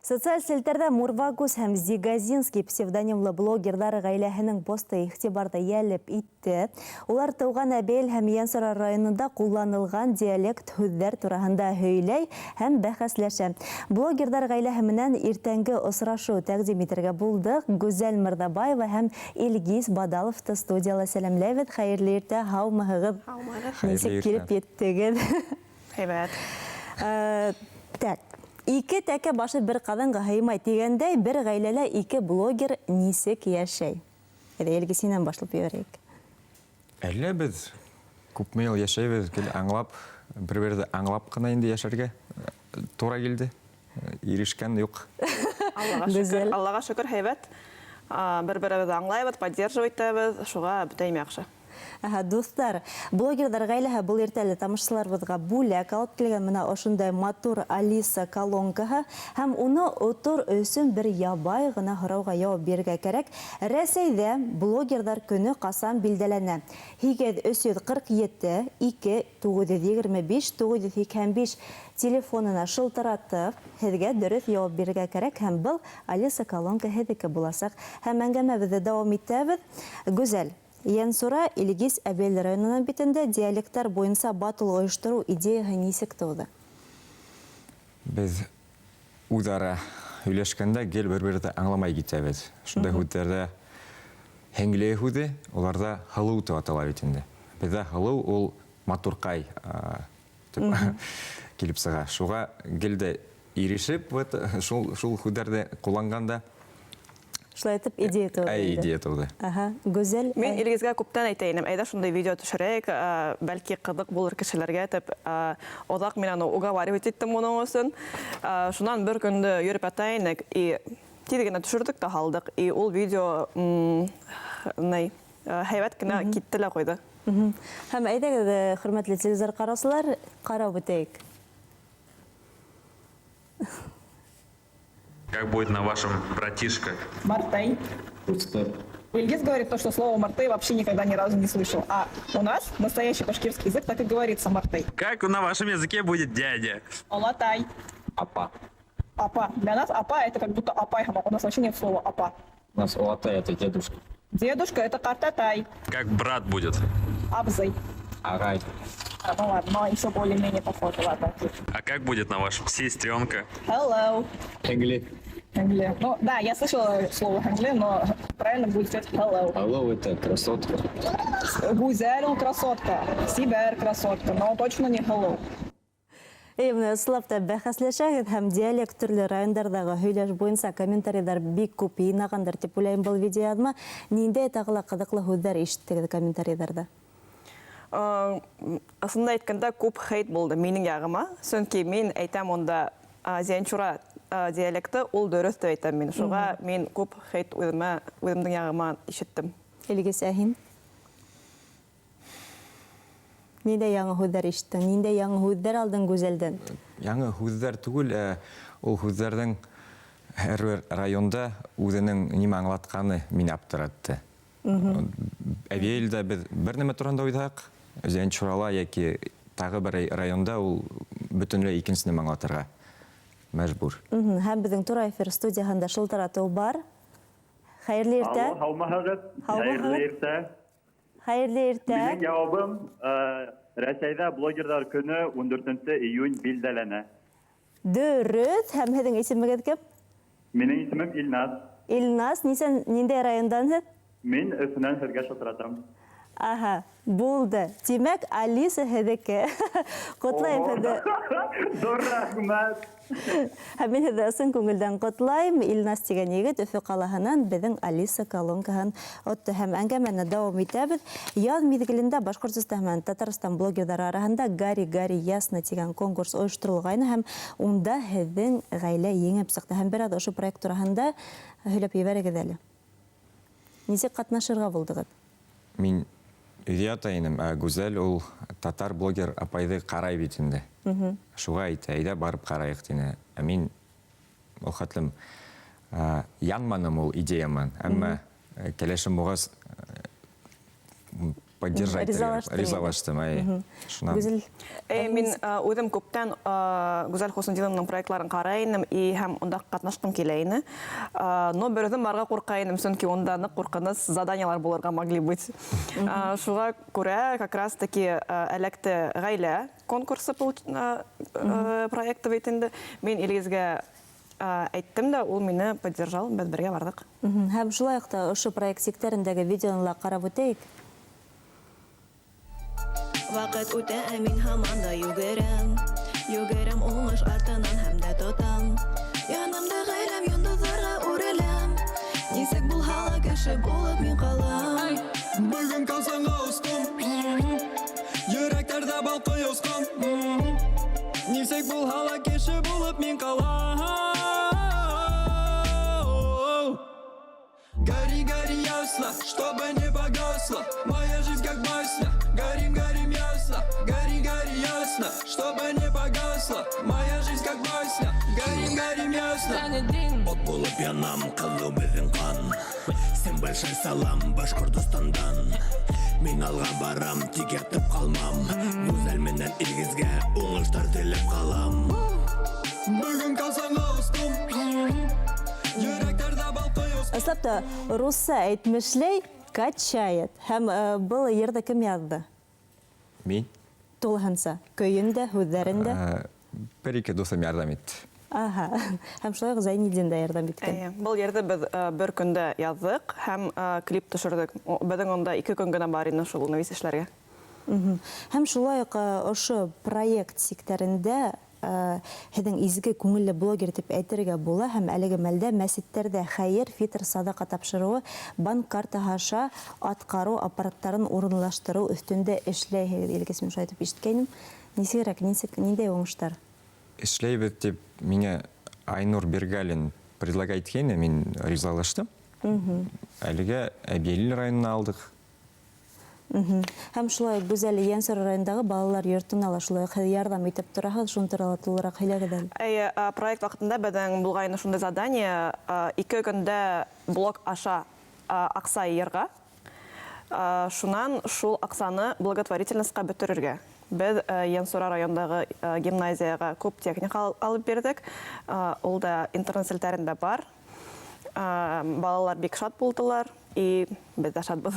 Социаль селтәрҙә Мурвагус һәм Зигазинский псевдонимлы блогерҙар ғаиләһенең посты иғтибарҙы йәлеп итте. Улар тыуған Әбйәлил һәм Ейәнсура районында ҡулланылған диалект һүҙҙәр тураһында һөйләй һәм бәхәсләшә. Блогерҙар ғаиләһе менән иртәнге осрашыу тәҡдим итергә булдыҡ. Гүзәл Мырҙабаева һәм Илгиз Бадаловты студияла сәләмләйбеҙ. Хәйерле иртә, һаумыһығыҙ? Һаумыһығыҙ. Нисек килеп еттегеҙ? Һәйбәт. Так. Ике тәкә башы бер ҡаҙанға һыймай тигәндәй, бер ғаиләлә ике блогер нисек йәшәй? Әйҙә, Илгиз, һинән башлап ебәрәйек. Әллә беҙ күпме йыл йәшәйбеҙ, гел аңлап, бер-берҙе аңлап ҡына инде йәшәргә тура килде. Ирешкән юҡ. Аллаға шөкөр, Аллаға шөкөр, һәйбәт. Бер-беребеҙҙе аңлайбыҙ, поддерживать итәбеҙ, шуға бөтәйем яҡшы. Әһә, дуҫтар, блогерҙар ғаиләһе был иртәле тамашасыларыбыҙға бүләк алып килгән менә ошондай матур Алиса колонкаһы һәм уны отор өсөн бер ябай ғына һорауға яуап бирергә кәрәк. Рәсәйҙә блогерҙар көнө ҡасан билдәләнә? 8 347 2 925 985 телефонына шылтыратып, һеҙгә дөрөҫ яуап бирергә кәрәк һәм был Алиса колонка һеҙҙеке буласаҡ. Һәм әңгәмәбеҙҙе дауам итәбеҙ. Гүзәл, Янсура, Илгиз Әбйәлил районынан бит инде, диалекттар буйынса батл ойоштороу идеяһы нисек тыуҙы? Беҙ үҙ-ара һөйләшкәндә гел бер-беребеҙҙе аңламай китәбеҙ. Шундай һүҙҙәрҙә һеңле һүҙе, уларҙа һылыу тип атала бит инде. Беҙҙә һылыу ул матурҡай тип килеп сыға. Шуға гел дә ирешеп, вот, шул, шул һүҙҙәрҙе ҡулланғанда Шулай итеп идея тыуҙы. Әй, идея тыуҙы. Аһа, Гүзәл. Мин Илгизгә күптән әйтә инем, әйҙә шундай видео төшөрәйек, бәлки ҡыҙыҡ булыр кешеләргә дип. Оҙаҡ мин аны уговаривать иттем уның өсөн. Шунан бер көндө йөрөп ята инек, и тиҙ генә төшөрҙөк тә һалдыҡ. И ул видео ни һәйбәт кенә китте лә ҡуйҙы. Һәм әйҙәгеҙ, хөрмәтле телевизор ҡараусылар, ҡарап үтәйек. Как будет на вашем братишка? Мартей. Ильгиз говорит то, что слово Мартей вообще никогда ни разу не слышал. А у нас настоящий башкирский язык так и говорится Мартей. Как на вашем языке будет дядя? Олатай. Апа. Апа. Для нас апа это как будто апай. У нас вообще нет слова апа. У нас олатай это дедушка. Дедушка это ҡартатай. Как брат будет? Абзый. Ағай. А, ну ладно, но еще более-менее похоже, ладно. окей. А как будет на вашем сестренка? Hello. Һеңле. Һеңле. Ну да, я слышала слово һеңле, но правильно будет сказать hello. Hello это красотка. Гүзәл ул красотка, Сибәр красотка, но точно не hello. Эй, менә ысынлап та бәхәсләшәгеҙ һәм диалект төрлө райондарҙағы һөйләш буйынса комментарийҙар бик күп йыйнағандыр тип уйлайым был видеояҙма. Ниндәй тағы ла ҡыҙыҡлы һүҙҙәр ишеттегеҙ комментарийҙарҙа? Ысынын әйткәндә, күп хейт булды минең яғыма. Сөнки мин әйтәм унда Зианчура диалекты ул дөрөҫ тип әйтәм мин. Шуға мин күп хейт үҙемә, үҙемдең яғыма ишеттем. Илгиз, ә һин? Ниндәй яңы һүҙҙәр ишеттең? Ниндәй яңы һүҙҙәр алдың Гүзәлдән? Яңы һүҙҙәр түгел, ә ул һүҙҙәрҙең һәр бер районда үҙенең нимә аңлатҡаны мине аптыратты. Әбйәлилдә беҙ бер нәмә тураһында уйҙаһаҡ, Зианчурала йәки тағы бер районда ул бөтөнләй икенсе нәмә аңлатырға мәжбүр. Һәм беҙҙең тура эфир студияһында шылтыратыу бар. Хәйерле иртә. Алло, һаумыһығыҙ. Һаумыһығыҙ. Хәйерле иртә. Хәйерле иртә. Минең яуабым, Рәсәйҙә блогерҙар көнө 14 июнь билдәләнә. Дөрөҫ. Һәм һеҙҙең исемегеҙ кем? Минең исемем Илназ. Илназ, нисән, ниндәй райондан һеҙ? Мин Өфөнән һеҙгә шылтыратам. Аһа, булды. Тимәк, Алиса һеҙҙеке. Ҡотлайым һеҙҙе. Ҙур рәхмәт. Һәм мин һеҙҙе ысын күңелдән ҡотлайым. Илназ тигән егет Өфө ҡалаһынан беҙҙең Алиса колонкаһын отто. Һәм әңгәмәне дауам итәбеҙ. Яҙ миҙгелендә Башҡортостан менән Татарстан блогерҙары араһында Гари-Гари Ясно тигән конкурс ойошторолғайны һәм унда һеҙҙең ғаилә еңеп сыҡты. Һәм бер аҙ ошо проект тураһында һөйләп ебәрегеҙ әле. Нисек ҡатнашырға булдығыҙ? Мин өйҙә ята инем, ә Гүзәл ул татар блогер апайҙы ҡарай бит инде. Шуға әйтә, әйҙә барып ҡарайыҡ тине. Ә мин ул хәтлем янманым ул идея менән. Әммә кәләшем булғас, Поддержать. Ризалаштың. Ризалаштым, әй. Шунан. Гүзел. Мин үҙем күптән Гүзәл Хөснетдиновнаның проектларын ҡарай инем и һәм унда ҡатнашҡым килә ине. Но бер үҙем барырға ҡурҡа инем, сөнки унда ныҡ ҡурҡыныс заданиялар булырға могли быть. Шуға күрә как раз таки эләкте ғаилә конкурсы проекты бит инде. Мин Илгизгә әйттем дә, ул мине поддержал, беҙ бергә барҙыҡ. Һәм шулай уҡ та ошо проект сиктәрендәге видеоны ла ҡарап үтәйек. Ваҡыт үтә, ә мин һаман да йүгерәм. Йүгерәм уңыш артынан һәм дә тотам. Янымда ғаиләм, йондоҙҙарға үреләм. Нисек булһа ла кеше булып мин ҡалам. Бөгөн Казанға остом. Йөрәктәрҙә балҡый осҡон. Нисек булһа ла кеше булып мин ҡалам. Гори, гори ясно, чтобы не погасло. Моя жизнь как басня. Горим, горим ясно. Гори, гори ясно, чтобы не погасло. Моя жизнь как басня. Горим, горим ясно. Ут булып янам, ҡыҙыу беҙҙең ҡан. Всем большой салам Башҡортостандан. Мин алға барам, тик ятып ҡалмам. Гүзәл менән Илгизгә уңыштар теләп ҡалам. Бөгөн Казанға остом. Йөрәктәрҙә балҡый осҡон. Ысынлап та, русса әйтмешләй, качает. Һәм был йырҙы кем яҙҙы? Мин. Тулыһынса. Көйөн дә, һүҙҙәрен дә. Бер-ике дуҫым ярҙам итте. Аһа. Һәм шулай уҡ Зәйнетдин дә ярҙам иткән. Эйе, был йырҙы беҙ бер көндә яҙҙыҡ һәм клип төшөрҙөк. Беҙҙең унда 2 көн генә бар ине шул весь эшләргә. Һәм шулай уҡ ошо проект сиктәрендә һеҙҙең изге күңелле блогер тип әйтергә була, һәм әлеге мәлдә мәсеттәрҙә хәйер, фитр садаҡа тапшырыуы банк картаһы аша атҡарыу аппараттарын урынлаштырыу өҫтөндә эшләйһегеҙ. Илгиз, мин шулай итеп ишеткәйнем. Нисегерәк, нисек, ниндәй уңыштар? Эшләйбеҙ тип миңә Айнур Бергалин предлагать иткәйне, мин ризалаштым. Әлегә Әбйәлил районына алдыҡ. Һәм шулай уҡ Гүзәл, Ейәнсура районындағы балалар йортона ла шулай уҡ һеҙ ярҙам итеп тораһығыҙ, шуны турала тулыраҡ һөйләгеҙ әле. Эйе, проект ваҡытында беҙҙең булғайны шундай задание: 2 көндә блог аша аҡса йыйырға, шунан шул аҡсаны благотворительностьҡа бөтөрөргә. Беҙ Ейәнсура райондағы гимназияға күп техника алып бирҙек. Ул да интернет селтәрендә бар. Балалар бик шат булдылар, и беҙ ҙә шатбыҙ.